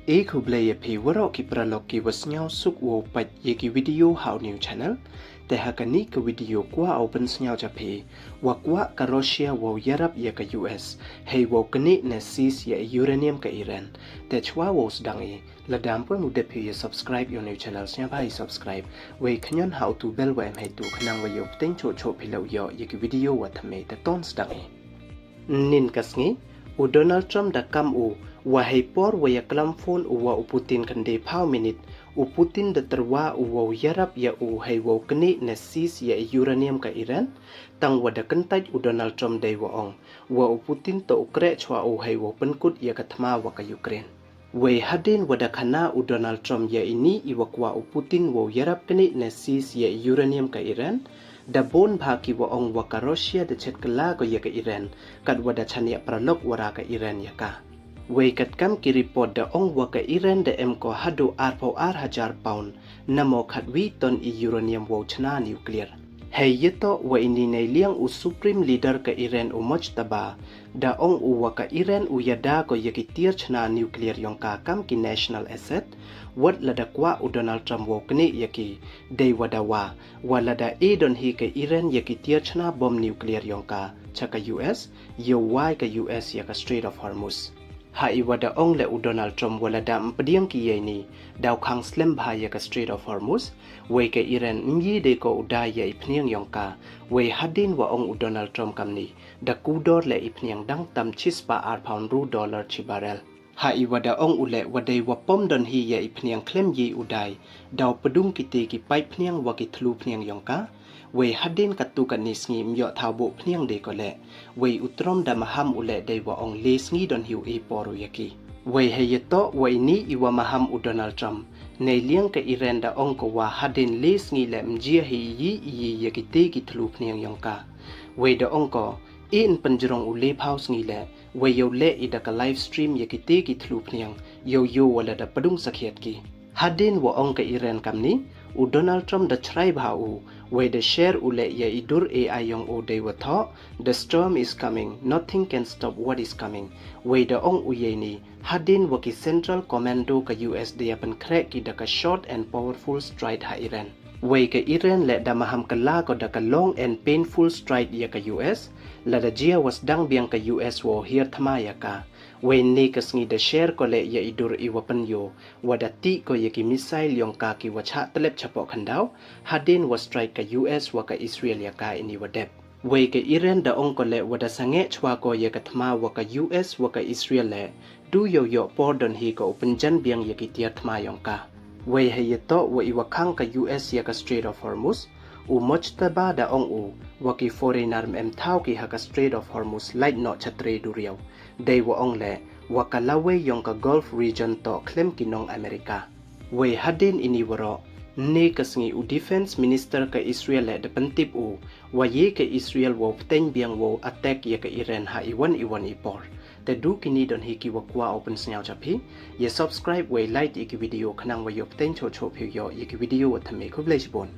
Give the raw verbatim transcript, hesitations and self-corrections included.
E khublei ya phi waroh ki paralok ki wa sniawsuk wow pait ya ki video ha u new channel. Te ha kani ka video kwah u pynsniaw cha phi, wa kwah ka Russia wow yarap ya ka U S hei wow knieh ne seize ya i uranium ka Iran. Te chwa wow sdang i, lada ym pu em u dep phi ya subscribe ya u new channel, sniawbha i subscribe, wei khñion ha u tu bell wa em hei tu khnang wa yow pteng choh choh phi la u yoh ya ki video wa thymme. Te ton sdang i. Nin ka sngi, u Donald Trump da kam u, wa hei por wa ya klam phone u wa u Putin khyndai phaw minit, u Putin da tyrwa u wow yarap ya u hei wow knieh ne seize ya i uranium ka Iran. Tang wa da kyntait u Donald Trump dei wa ong, wa u Putin toh u kreh chwa u hei wow pynkut ya ka thma wa ka Ukraine. Wei hadien wa da khana u Donald Trump ya ini i wa kwah u Putin wow yarap knieh ne seize ya i uranium ka Iran, da bun bha ki wa ong wa ka Russia da chet kylla ko ya ka Iran, kat wa da chaniah paralok wara ka Iran ya ka. Wei kat kam ki report da ong wa ka Iran da em ko haduh arphaw ar hajar pound, namo khatwi ton i uranium wow chna nuclear. Hei yatoh wa ini nei liang u Supreme Leader ka Iran u Mojtaba, da ong u wa ka Iran u yada ko ya ki tiar chna nuclear yong ka kam ki national asset, wat lada kwah u Donald Trump wow knieh ya ki, dei wa da wa, wa lada e don hi ka Iran ya ki tiar chna bom nuclear yong ka cha ka U S, yow wai ka U S ya ka Strait of Hormuz. Ha i wa da ong le u Donald Trump wa lada ym pdiang ki ya ini, daw khang slem bha ya ka Strait of Hormuz, wei ka Iran ym ye dei ko u dai ya i phniang yong ka. Wei hadien wa ong u Donald Trump kamni, da kudor le i phniang dang tam chispah arphaw ynru dollar chi barrel. Ha i wa da ong u le wa dei wa pom don hi ya i phniang khlem ye u dai, daw pdung ki te ki paip phniang wa ki thlu phniang yong ka. Wei hadien katu kani sngi ym yoh thaw buh phniang dei ko le. Wei u Trump da maham u le dei wa ong le sngi don hi u e por u ya ki. Wei hei yatoh wa ini i wa maham u Donald Trump, nei liang ka Iran da ong ko wa hadien le sngi le ym jia hi i yi i yi ya ki te ki thlu phniang yong ka. Wei da ong ko, e yn pynjrong u le phaw sngi le, wei yow le i da ka live stream ya ki te ki thlu phniang, yow yoh wa lada pdung sakhiat ki. Hadien wa ong ka Iran kamni, u Donald Trump da chrai bha u, wei da share u le ya i dur A I yong u dei wa thoh, "The storm is coming, nothing can stop what is coming." Wei da ong u ya ini, hadien wa ki Central Commando ka U S da ya pynkhreh ki da ka short and powerful strike ha Iran. Wei ka Iran le da maham kylla ko da ka long and painful strike ya ka U S, lada jia wa sdang biang ka U S wow hiar thma ya ka. Wei ne ka sngi da share ko le ya i dur i wa pynyoh, wa da tih ko ya ki missile yong ka ki wa chah tlep chapoh khyndaw, hadien wa strike ka U S wa ka Israel ya ka ini wa dep. Wei ka Iran da ong ko le wa da sangeh chwa ko ya ka thma wa ka U S wa ka Israel le, du yow yoh por don hi ka u pynjan biang ya ki tiar thma yong ka. Wei hei yatoh wa i wa khang ka U S ya ka Strait of Hormuz, u Mojtaba da ong u, wa ki foreigner ym em thaw ki ha ka Strait of Hormuz lait noh chatre duriaw. Dei wa ong le, wa ka lawei yong ka Gulf region toh khlem ki nong America. Wei hadien ini waroh, ne ka sngi u Defense Minister ka Israel le da pyntip u, wa ye ka Israel wow pteng biang wow attack ya ka Iran ha iwan iwan i por. Te du kini don hi ki wa kwah u pynsniaw cha phi, ya subscribe wei like ya ki video khnang wa yoh pteng choh choh phi yoh ya ki video wa thymme. Khublei chibun.